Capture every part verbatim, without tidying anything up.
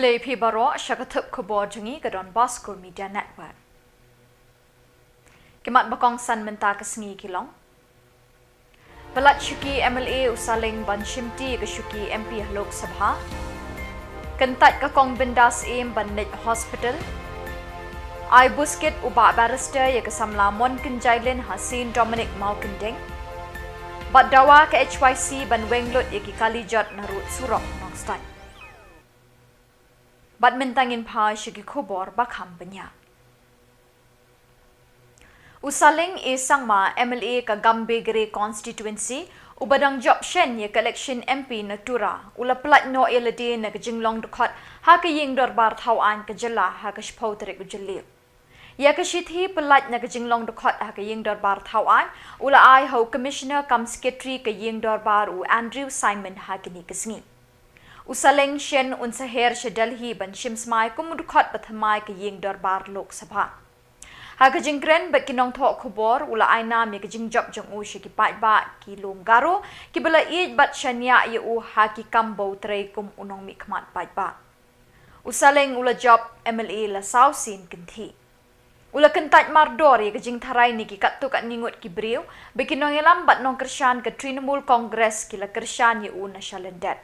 Khublei phi baroh sha ka thup khubor jong ngi ka Don Bosco Media Network. Ki mat ba kongsan mynta ka sngi ki long: Pyllait shuki M L A u Saleng ban shimti ka shuki M P ha Lok Sabha. Kyntait ka Kong Bindas Syiem ban leit hospital. Ai buskit u Bah Barrister ïa ka samla Mon Kynjailin ha Saint Dominic Mawkyndeng. Bad dawa ka H Y C ban weng lut ïa ki kali jot na rud surok Nongstoiñ. Bad mynta ngin phai sha ki khubor ba kham bniah. U Saleng A Sangma, M L A ka Gambegre Constituency, uba dang jop shen ïa ka election M P na Tura, u la pyllait noh ïa lade na ka jinglong dkhot ha ka ïing dorbar thaw aiñ ka jylla ha ka shiphew tarik u Jylliew. Ïa ka shithi pyllait na ka jinglong dkhot ha ka ïing dorbar thaw aiñ u la ai ha u Commissioner cum Secretary ka ïing dorbar u Andrew Simon ha kine ki sngi. U Saleng shen un sa her sha Delhi ban shim smai kum u dkhot ba thymmai ka ïing dorbar Lok Sabha. Ha ka jingkren bad ki nongthoh khubor, u la ai nam ïa ka jingjop jong u sha ki paidbah ki lum Garo kiba la ïeit bad shaniah ïa u ha ki kam ba u trei kum u nongmihkhmat paidbah. U Saleng u la jop M L A la saw sien kynthih. U la kyntait mardor ïa ka jingtharai na ki katto katne ngut ki briew ba ki nongïalam bad nongkyrshan ka Trinamool Congress ki la kyrshan ïa u na shalyndet.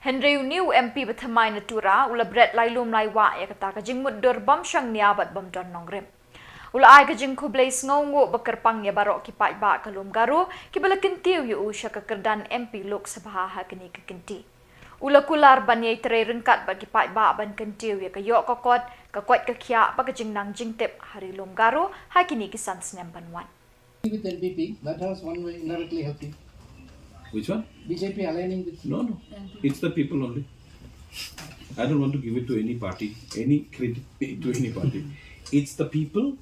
Hynrei une u M P ba thymmai na Tura u la bret lai lum lai wah ïa kata ka jingmutdur bym shongnia bad bym don nongrim. U la ai ka jingkhublei sngewnguh ba kyrpang ïa baroh ki paidbah ka lum Garo kiba la kyntiew ïa u sha ka kyrdan M P Lok Sabha ha kane ka kynti. U la kular ban ïai trei ryngkat bad ki paidbah ban kyntiew ïa ka ïoh ka kot, ka koit ka khiah bad ka jingnang jingtip ha ri lum Garo ha kine ki san snem ban wan. With N P P, that has one way indirectly helped you. Which one? B J P aligning with No, no. It's the people only. I don't want to give it to any party, any credit to any party. It's the people.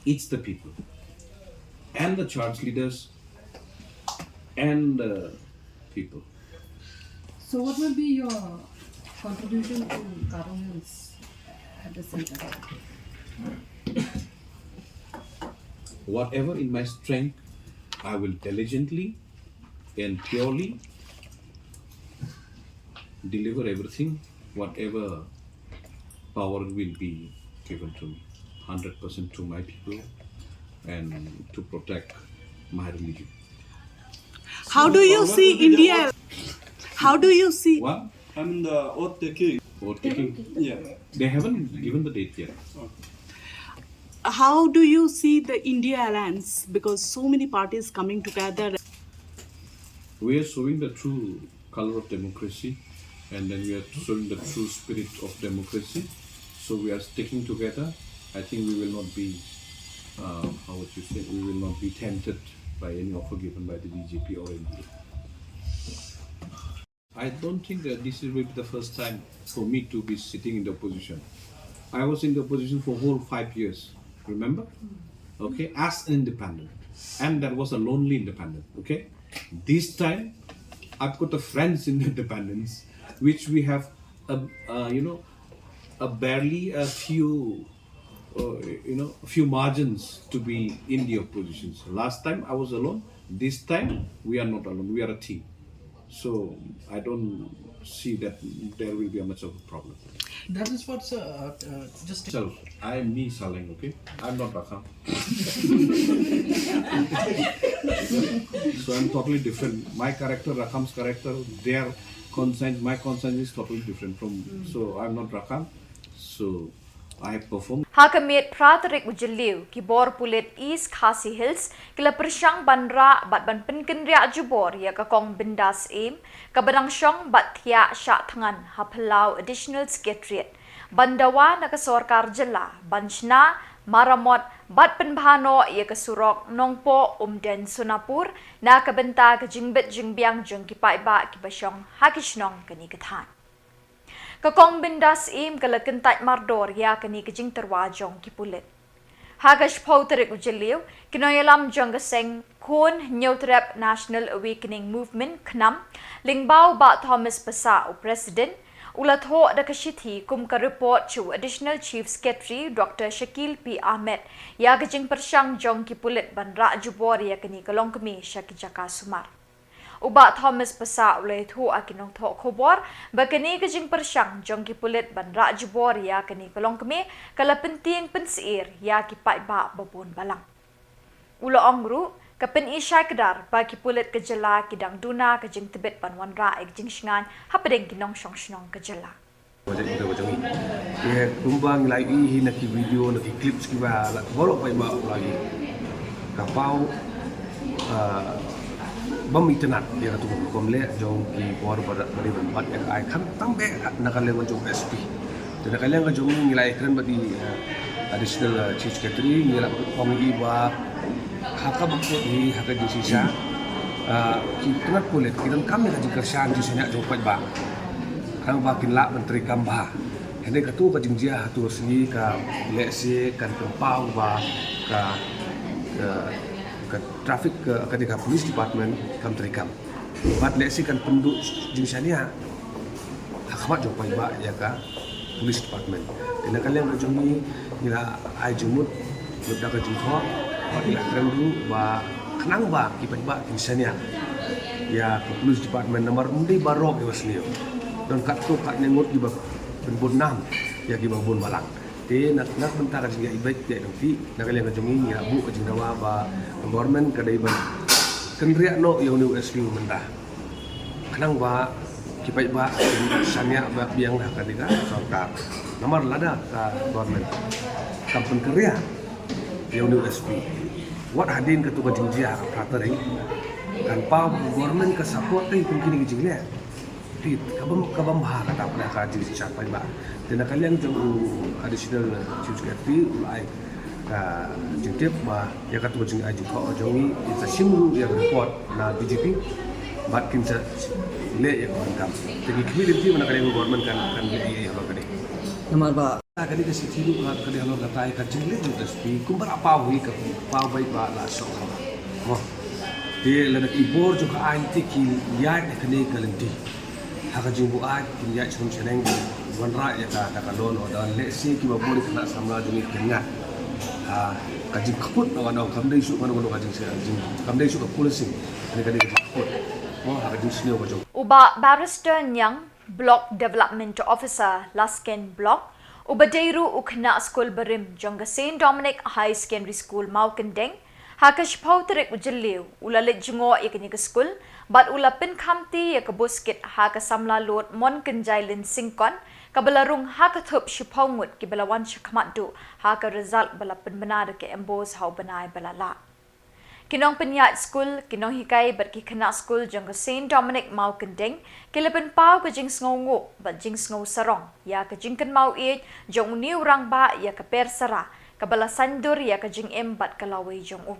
It's the people. And the church leaders and the people. So what will be your contribution to Garo Hills at the center? Whatever in my strength, I will diligently and purely deliver everything, whatever power will be given to me, hundred percent to my people and to protect my religion. How do you see India? How do you see? What? I mean the oath taking. Oath taking. Yeah. They haven't given the date yet. How do you see the India alliance? Because so many parties coming together. We are showing the true color of democracy, and then we are showing the true spirit of democracy. So we are sticking together. I think we will not be, uh, how would you say, we will not be tempted by any offer given by the B J P or N D A. I don't think that this will be the first time for me to be sitting in the opposition. I was in the opposition for whole five years, remember? Okay, as an independent. And that was a lonely independent, okay? This time, I've got a friends in the independents, which we have a, uh, you know, a barely a few, uh, you know, a few margins to be in the opposition. So last time I was alone. This time we are not alone. We are a team. So I don't see that there will be a much of a problem. That is what's, uh, uh, just Self, I am me Saleng, okay? I'm not Rakham. So I'm totally different. My character, Rakham's character, their conscience, my conscience is totally different from. So I'm not Rakham. So I have performed. Ha ka miet phra tarik u Jylliew, ki bor pulit East Khasi Hills ki la pyrshang ban rah bad ban pynkynriah jubor ïa ka Kong Bindas Syiem, kaba dang shong bad thiah shah thngan ha phyllaw Additional Secretariat, ban dawa na ka sorkar jylla ban shna, maramot bad pynbha noh ïa ka surok Nongpoh Umden Sonapur na ka bynta ka jingbit jingbiang jong ki paidbah kiba shong ha ki shnong kane ka thaiñ. Ka Kong Bindas Syiem ka la kyntait mardor ïa kane ka jingtyrwa jong ki pulit. Ha ka shiphew tarik u Jylliew, ki nongïalam jong ka seng Khun Hynñiewtrep National Awakening Movement, KHNAM, lyngba u Bah Thomas Passah u President, u la thoh da ka shithi kum ka report sha u Additional Chief Secretary Doctor Shakil P Ahmed ïa ka jingpyrshang jong ki pulit ban rah jubor ïa kane ka longkmie sha ki jaka sumar. U Bah Thomas Passah u la ïathuh ha ki nongthoh khubor ba kane ka jingpyrshang jong ki pulit ban rah jubor ïa kane ka longkmie ka la pyntieng pynsyier ïa ki paidbah babun balang. U la ong ruh, ka pynshai kdar ba ki pulit ka jylla ki dang duna ka jingtbit ban wanrah ïa ka jingshngaiñ hapdeng ki nongshong shnong ka jylla. Ka jingtbit ka jong ngi. Ïa kumba ngi la ïohi na ki video, na ki clips kiba la baroh paidbah u la ïohi. Ka paw, ah, bym itynnad ïa katu ka rukom leh jong ki bor ba dei ban bat ïa ka aiñ, khamtam eh na ka liang ka jong S P. Te na ka liang ka jong ngi, ngi la ïakren bad i, eh, Additional, eh, Chief Secretary, ngi la ong ïa i ba ha kaba kut hi, ha ka jingshisha, eh, ki tnat pulit ki donkam ïa ka jingkyrshan jingshaniah jong u paidbah. Khnang ba kin lah ban treikam bha. Hynrei katu ka jingjia ha tu ka sngi ka lehse kan pynpaw ba ka, ka, ka traffic ka, ka dei ka police department kam treikam. Bad lehse kan pynduh jingshaniah ha khmat jong paidbah ïa ka police department. Te na ka liang ka jong ngi, ngi la ai jingmut lut da ka jingthoh, bad ngi la kren ruh ba khnang ba ki paidbah kin shaniah ïa ka police department namar ym dei baroh kiba sniew. Don katto katne ngut kiba pynbud nam ïa kiba bun balang. Te na, na ka bynta ka jingïaid beit ïaid lynti, na ka liang ka jong ngi ngi la buh ka jingdawa ba ka government ka dei ban kynriah noh ïa une u S P mynta. Khnang ba ki paidbah kin shaniah ba biang ha kane ka sorkar. Namar lada ka government kam pynkynriah ïa une u S P, wat hadien katu ka jingjia ha ka phra tarik, kan paw ba ka government ka support ïa kine ki jingleh. Te ka bym, ka bym bha kata pynlong ka jingshisha paidbah. Te na ka liang jong u Additional Chief Secretary u la ai ka jingtip ba ïa katu ka jingai jingthoh jong ngi, ngi sa shim ruh ïa ka report na D G P bad kin sa leh ïa ka bynta. Te ngi khmih lynti ba na ka liang ka government kan, kan leh ïa ka kane. Namar ba ka dei ka shithi ruh ka dei halor kata ïa ka jingleh jong u S P kumba la paw hi, ka paw beit ba la shoh kham. Mo. Te lada ki bor jong ka aiñ te ki ïaid ha kane ka lynti, ha ka jingbuaid kin ïaid shnong shaneng, wanrah ïa ka, da ka law and order, lehse kiba bun ki khynnah samla jong ngi kin ngat ha ka jingkput, na ka daw kam dei shuh kano kano ka jing, jing, kam dei shuh ka policing. Kane ka dei ka jingkput, mo, ha ka jingsniew ka jong. U Bah Barrister Niang, Block Development Officer, Lasken Block, uba dei ruh u khynnah skul barim jong ka Saint Dominic High Secondary School, Mawkyndeng, ha ka shiphew tarik u Jylliew u la leit jngoh ïa kane ka skul bad u la pynkhamti ïa ka buskit ha ka samla lud Monkynjailin Syngkon, kaba la rung ha ka thup shiphew ngut kiba la wan shakhmat duh ha ka result ba la pynbna da ka MBOSE ha u bnai ba la lah. Ki nongpynïaid skul, ki nonghikai bad ki khynnah skul jong ka Saint Dominic Mawkyndeng ki la pynpaw ka jingsngewnguh bad jingsngewsarong ïa ka jingkynmaw ïeit jong une u rangbah ïa ka Persara, kaba la saiñdur ïa ka jingim bad ka lawei jong u.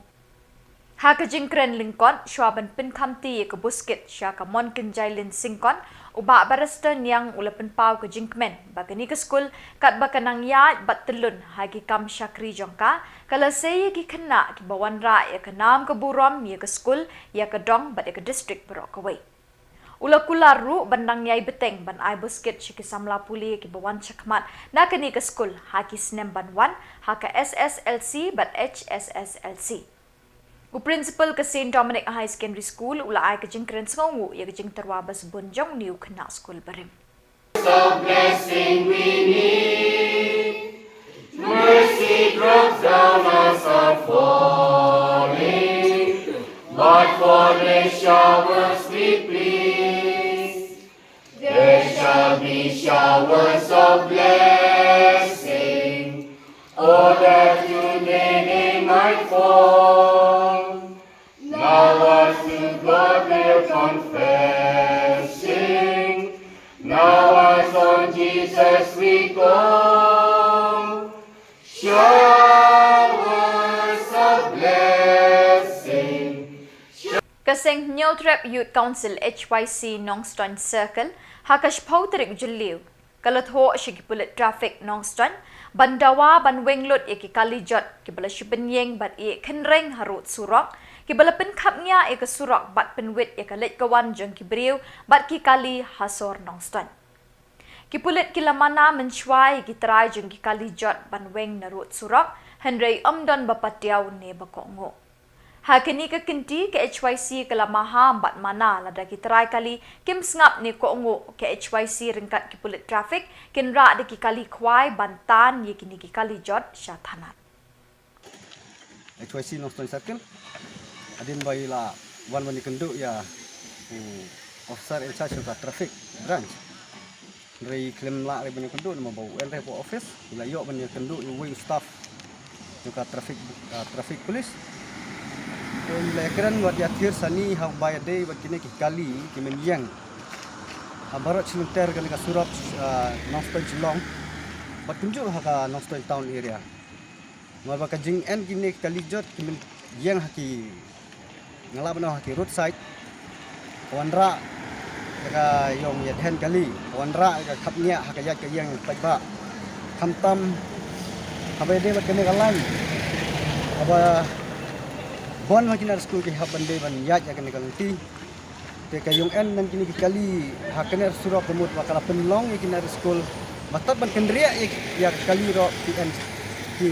Ha ka jingkren lyngkot shuwa ban pynkhamti ïa ka buskit sha ka Monkynjailin Syngkon, u Bah Barrister Niang u la pynpaw ka jingkmen ba kane ka skul katba ka nang ïaid bad tyllun ha ki kam shakri jong ka, ka la sei ïa ki khynnah kiba wanrah ïa ka nam ka burom ïa ka skul, ïa ka dong bad ïa ka district baroh kawei. U la kular ruh ban dang ïai bteng ban ai buskit sha ki samla pule kiba wan shakhmat na kane ka skul ha ki snem ban wan ha ka S S L C bad H S S L C. U principal ka Saint Dominic High Secondary School u la ai ka jingkren sngewnguh ïa ka jingtyrwa ba sbun jong une u khynnah skul barim. A blessing we need. Mercy drops down as are falling, but for the showers we plead. There shall be showers of blessing. Oh, that today they might fall. Now as to God we're confessing, now as on Jesus we call, showers of blessing. Ka Seng Hynñiewtrep Youth Council, H Y C, Nongstoiñ Circle, ha ka shiphew tarik Jylliew, ka la thoh sha ki pulit traffic Nongstoiñ ban dawa ban weng lut ïa ki kali jot kiba la shu pynïeng bad ïeh khynreng harud surok, kiba la pynkhapngiah ïa ka surok bad pynwit ïa ka leit ka wan jong ki briew bad ki kali ha sor Nongstoiñ. Ki pulit ki la mana mynshuwa ïa ki trai jong ki kali jot ban weng narud surok, hynrei ym don ba patiaw ne ba kohnguh. Ha kane ka kynti ka H Y C ka la maham bad mana lada ki trai kali kim sngap ne kohnguh, ka H Y C ryngkat ki pulit traffic kin rah da ki kali khwai ban tan ïa kine ki kali jot sha thanat. H Y C Nongstoiñ Circle. Hadien ba i la wan ban ïakynduh ïa u officer in charge jong ka traffic branch. Hynrei khlem lah re ban ïakynduh namar ba u en re hapoh office, i la ïoh ban ïakynduh ïa uwei u staff jong ka traffic, ah, traffic police. Te i la ïakren bad ïathir sani ha uba ïadei bad kine ki kali ki mynïeng ha baroh shi lynter kane ka surok, ah, Nongstoiñ Shillong bad kumjuh ha ka Nongstoiñ town area. Namar ba ka jingeh kine ki kali jot ki mynïeng ha ki, nga lah ban ong ha ki roadside, ka wanrah ïa ka ïong ïadhen kali, ka wanrah ïa ka khapngiah ha ka ïaid ka ïeng paidbah. Khamtam haba ïadei bad kane ka lain, haba bun ha ki nongshong skul ki hap ban dei ban ïaid ïa kane ka lynti. Te ka ïong en na kine ki kali ha kane ka surok ka mut ba ka la pynlong ïa ki nongshong skul ba tad ban kynriah ïa, ïa ka kali ruh ki en, ki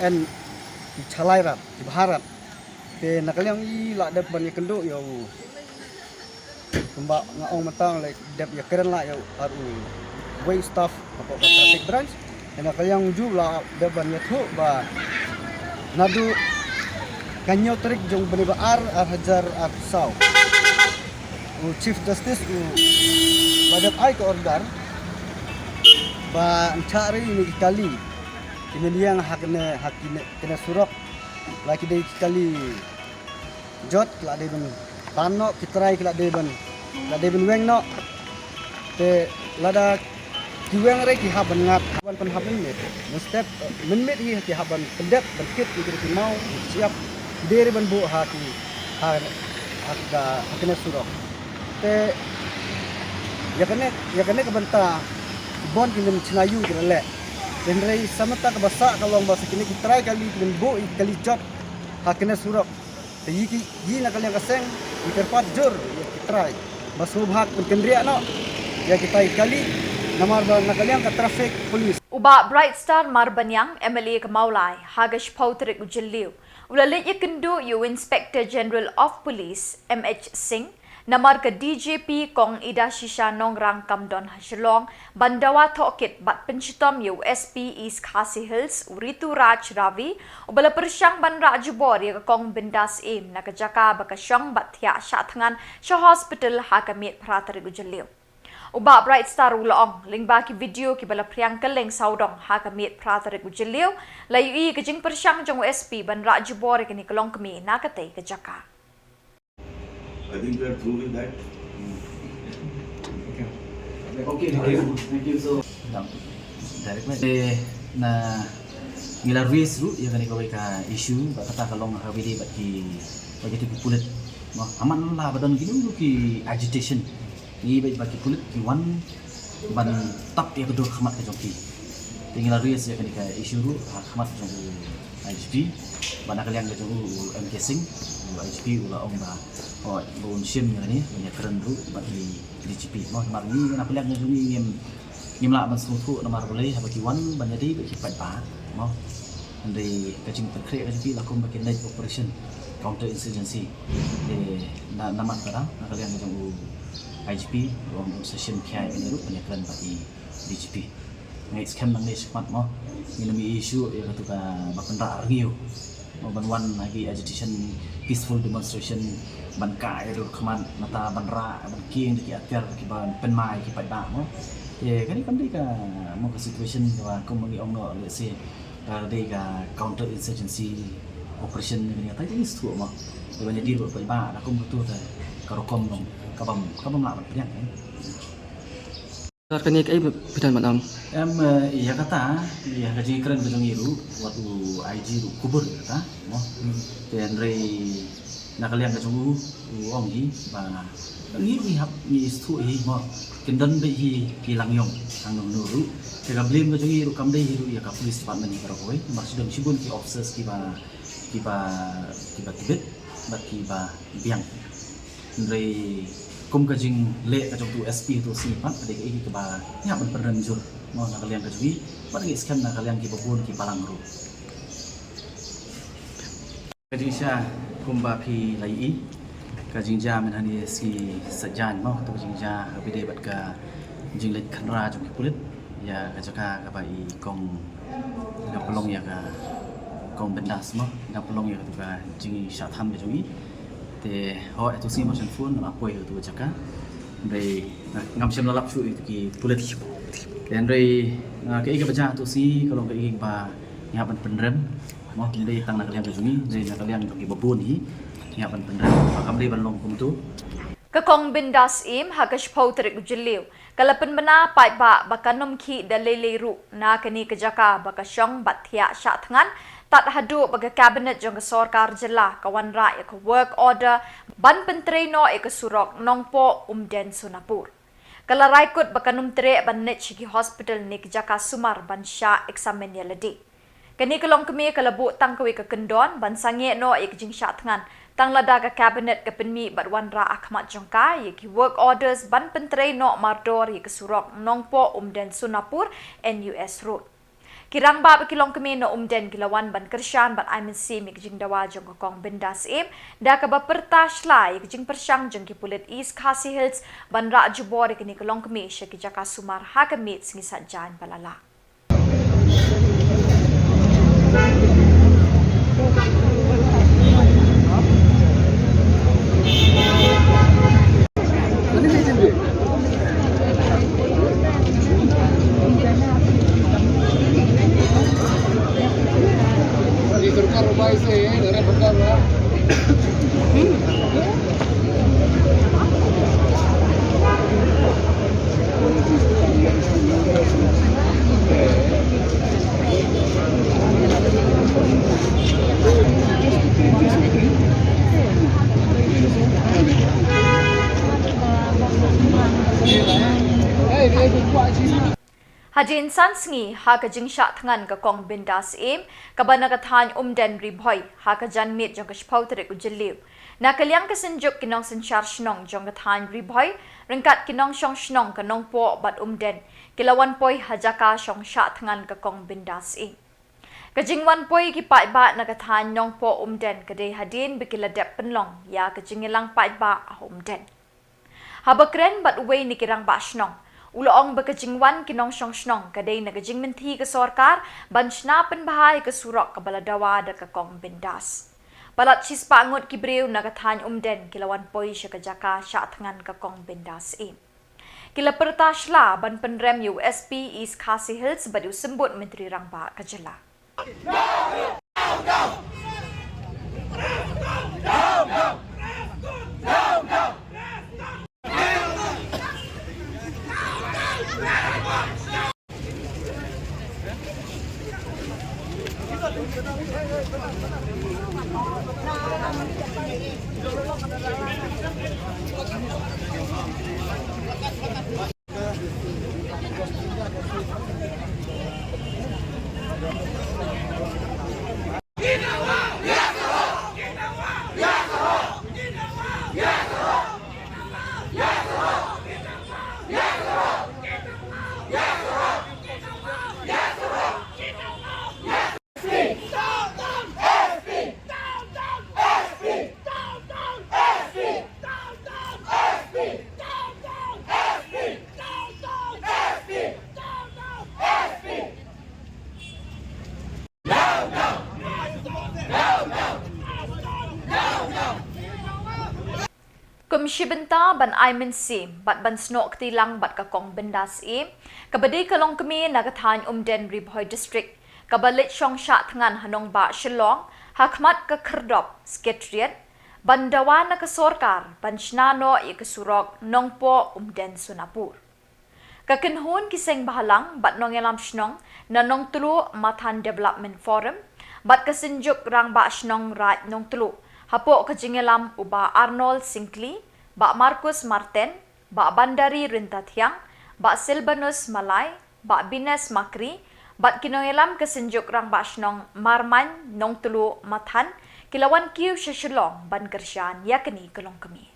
en ki chalai rat, ki bha rat. Te na ka liang i la dep ban ïakynduh ïa u, kumba nga ong mynta, la dep ïakren la ïa u, ar u wei staff hapoh ka traffic branch. Te na ka liang u ju la dep ban ïathuh ba naduh ka hynñiew tarik jong u bnai ba ar, ar hajar arphew saw, u Chief Justice u la dep ai ka order ba yn shah re ïa kine ki kali ki mynïeng ha kane, ha kine, kane surok. La ki dei ki kali jot, ki la dei ban tan noh, ki trai ki la dei ban, la dei ban weng noh. Te lada ki weng re ki hap ban ngat, ban pynhap mynmiet. Mynstep, eh, mynmiet hi ki hap ban pyndep, ban kit ïa ki maw, ki shyiap, ki dei re ban buh ha ki, ha, ha ka, ha kane surok. Te ïa kane, ïa kane ka bynta bun ki nongshna ïew ki la leh. Hynrei sa mynta kaba sah ka long ba sa kine ki trai kali ki ban buh ïa ki kali jot ha kane surok. Te ïa ki, ïa na ka liang ka seng, ïa kyrpad jur ïa ki trai ba sngewbha ban kynriah noh ïa kita ki kali, namar ba na ka liang ka traffic police. U Bah Brightstar Marbaniang, M L A ka Mawlai, ha ka shiphew tarik u Jylliew u la leit ïakynduh ïa u Inspector General of Police, M H Singh, namar ka D G P Kong Idashisha Nongrang kam don ha Shillong ban dawa thohkit bad pynshitom ïa u S P East Khasi Hills, u Rituraj Ravi, uba la pyrshang ban rah jubor ïa ka Kong Bindas Syiem na ka jaka ba ka shong bad thiah shah thngan sha hospital ha ka miet phra tarik u Jylliew. U Bah Brightstar u la ong, lyngba ki video kiba la phriang kylleng sawdong ha ka miet phra tarik u Jylliew, la ïohi ka jingpyrshang jong u S P ban rah jubor ïa kane ka longkmie na katei ka jaka. I think we are through with that. Okay, okay. Thank you. So, direct message na ngi la raise ruh ïa kane kawei ka issue, ba kata ka long ha kaba ïadei bad ki, bad kito ki pulit. Mo, ha man la ba don kino kino ki agitation, ngi bad ba ki pulit ki wan ban tap ïa ka dur khmat ka jong ki. Te ngi la raise ïa kane ka issue ruh ha khmat jong u I G P, bad na ka liang ka jong u, u M K Singh, u I G P u la ong ba, oh, ba un shim ïa kane, ban ïakren ruh bad i D G P. Mo, namar ngi na ka liang ka jong ngi ngim, ngim lah ban sngewthuh namar balei haba ki wan ban ïadei bad ki paidbah. Mo, hynrei ka jingpynkhreh ka jong ki la kum ba ki leit operation counter insurgency. Te na, namar kata, na ka liang ka jong u I G P u ong un sa shim khia ïa kane ruh ban ïakren bad i D G P. Nga ngeit skhem nangne shakhmat mo, ngin ym ïohi shuh ïa katu kaba pynrah rngiew. Mo, ban wan ha ki agitation, peaceful demonstration, ban kah ïa ka dur khmat, nangta ban rah, ban kieng da ki atiar kiba pynmai ki paidbah mo. Te kane kam dei ka, mo, ka situation kaba kum ngi ong noh, let's say, ka dei ka counter insurgency operation, kane kata ka dei shuh mo. Te ban ïadei bad paidbah da kum katu te ka rukom long kabym, kabym lah ban pdiang, eh. Kane kaei phi don ban ong? Em, eh, ïa kata, ïa ka jingkren ka jong ngi ruh, wat u I G ruh kubur ïa kata, mo. Te hynrei na ka liang ka jong u, u ong hi ba ngi ruh ngi hap ngi sngewthuh hi, mo. Kin don beit hi ki langïong hangno hangno ruh. Te ka blame ka jong ngi ruh kam dei hi ruh ïa ka police department hi baroh kawei. Namar shu don shibun ki officers kiba, kiba, kiba tbit bad kiba biang. Hynrei kum ka jingleh ka jong utu u S P utu u sngi pat, ka dei kaei kaba ngi hap ban pynrem jur, mo, na ka liang ka jong ngi, bad ngi skhem na ka liang kiba bun ki balang ruh. Ka jingshah kumba phi la ïohi, ka jingjia mynhane sngi Saitjaiñ mo, to ka jingjia ka bit bad ka jingleit khynra jong ki pulit ïa ka jaka kaba i kong, i dang pynlong ïa ka kong Bindas mo, i dang pynlong ïa katu ka jingshah thngan ka jong i. Te ho ïa tu sngi mo shen phone la poi ïa katu ka jaka. Hynrei ngam shym la lap shuh ïa ki pulit. Te hynrei ka i kaba jia tu sngi ka long ka i kaba ngi hap ban pynrem. Mo, hynrei tang na ka liang ka jong i, hynrei na ka liang jong ki babun hi, ngi hap ban pynrem. Ba kam dei ban long kumtu. Ka kong Bindas Syiem ha ka shiphew tarik u Jylliew ka la pynbna paidbah ba kan ym khih da lei lei ruh na kane ka jaka ba ka shong bad thiah shah thngan, tad haduh ba ka cabinet jong ka sorkar jylla ka wanrah ïa ka work order ban pyntrei noh ïa ka surok Nongpoh Umden Sonapur. Ka la rai kut ba kan ym treh ban leit sha ki hospital ne ki jaka sumar ban shah examine ïa lade. Kane ka longkmie ka la buh tang kawei ka kyndon ban sangeh noh ïa ka jingshah thngan, tang lada ka cabinet ka pynmih bad wanrah ha khmat jong ka ïa ki work orders ban pyntrei noh mardor ïa ka surok Nongpoh Umden Sonapur N U S Road. Ki rangbah bad ki longkmie na Umden ki la wan ban kyrshan bad ai mynsiem ïa ka jingdawa jong ka kong Bindas Syiem, da kaba pyrta shla ïa ka jingpyrshang jong ki pulit East Khasi Hills ban rah jubor ïa kane ka longkmie sha ki jaka sumar ha ka miet sngi Saitjaiñ ba la lah. Hadien san sngi ha ka jingshah thngan ka kong Bindas Syiem kaba na ka thaiñ Umden Ri Bhoi ha ka janmiet jong ka shiphew tarik u Jylliew, na ka liang ka synjuk ki nongsynshar shnong jong ka thaiñ Ri Bhoi ryngkat ki nongshong shnong ka Nongpoh bad Umden ki la wan poi ha jaka shong shah thngan ka kong Bindas Syiem. Ka jingwan poi ki paidbah na ka thaiñ Nongpoh Umden ka dei hadien ba ki la dep pynlong ïa ka jingïalang paidbah ha Umden. Haba kren bad uwei na ki rangbah shnong, u la ong ba ka jingwan ki nongshong shnong ka dei na ka jingmynthi ka sorkar ban shna pynbha ïa ka surok kaba la dawa da ka kong Bindas. Palat shispah ngut ki briew na ka thaiñ Umden ki la wan poi sha ka jaka shah thngan ka kong Bindas Syiem. Ki la pyrta shla ban pynrem ïa u S P East Khasi Hills bad ïa u Symbud Myntri Rangbah ka jylla. Kum shi bynta ban ai mynsiem bad ban snoh kti lang bad ka kong Bindas Syiem, kaba dei ka longkmie na ka thaiñ Umden Ri Bhoi District, kaba leit shong shah thngan ha nongbah Shillong ha khmat ka khyrdop Secretariat, ban dawa na ka sorkar ban shna noh ïa ka surok Nongpoh Umden Sonapur. Ka kynhun ki seng bhalang bad nongïalam shnong na Nongtluh Mathan Development Forum bad ka synjuk rangbah shnong Raid Nongtluh, hapoh ka jingïalam u Bah Arnold Syngkli, Bah Marcus Marten, Bah Bandari Ryntathiang, Bah Silbanus Malai, Bah Bines Makri bad ki nongïalam ka synjuk rangbah shnong Marmain Nongtluh Mathan ki la wan kiew sha Shillong ban kyrshan ïa kane ka longkmie.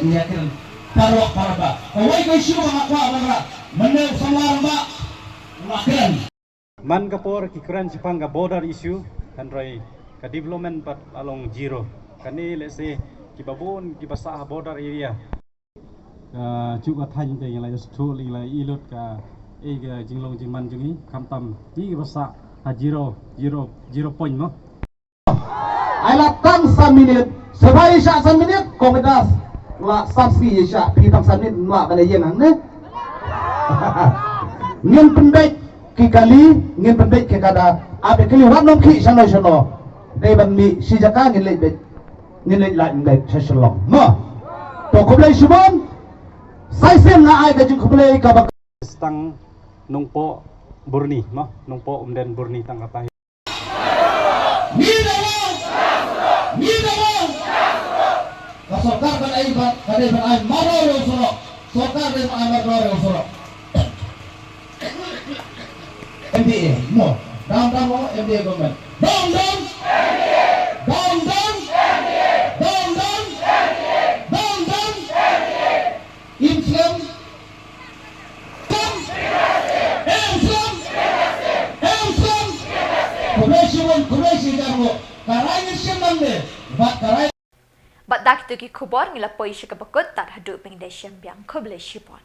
Ïa kren paralok paraba. Kawei ka issue ba nga kwah ban rah. Mynne u samla rangbah u la kren. Man ka por ki kren shaphang ka border issue, hynrei ka development pat la long zero. Kane lehse kiba bun kiba sah ha border area. Ka chuh ka thaiñ te ngi la ïa shu ngi la ïa i lut ka ei ka jinglong jingman jong ngi khamtam ki kiba sah ha zero, zero, zero point mo. Ai la tang san minit, safai shah san minit, komitas la san sngi ïa shah, phi tang san minit, mla ba la ïeng hangne. Ngin pynbeit ki kali, ngin pynbeit ki kada, ap ïa kali wat nong ki shano shano. Dei ban mih shi jaka ngin leit beit, ngin leit lait beit sha Shillong. Mo. To khublei shibun, sa shisien nga ai ka jingkhublei kaba. Stang Nongpoh Burni, mo, Nongpoh Umden Burni tang kata. Ngi da wan! Ngi da wan! Ka sorkar ban ai ban, ka dei ban ai maro ïa u surok. Sorkar dei ban ai maro ïa u surok. M D A, mo. Dam dam mo, M D A government. Dam dam! Dam dam! Dam dam! Dam dam! Im slem. Im slem. Im slem. Khublei shibun, khublei shihajar nguh. Ka rai ngi shim nangne. Bad ka rai. Bad da kitu ki khubor ngi la poi sha kaba kut tad haduh pynde shem biang, khublei shibun.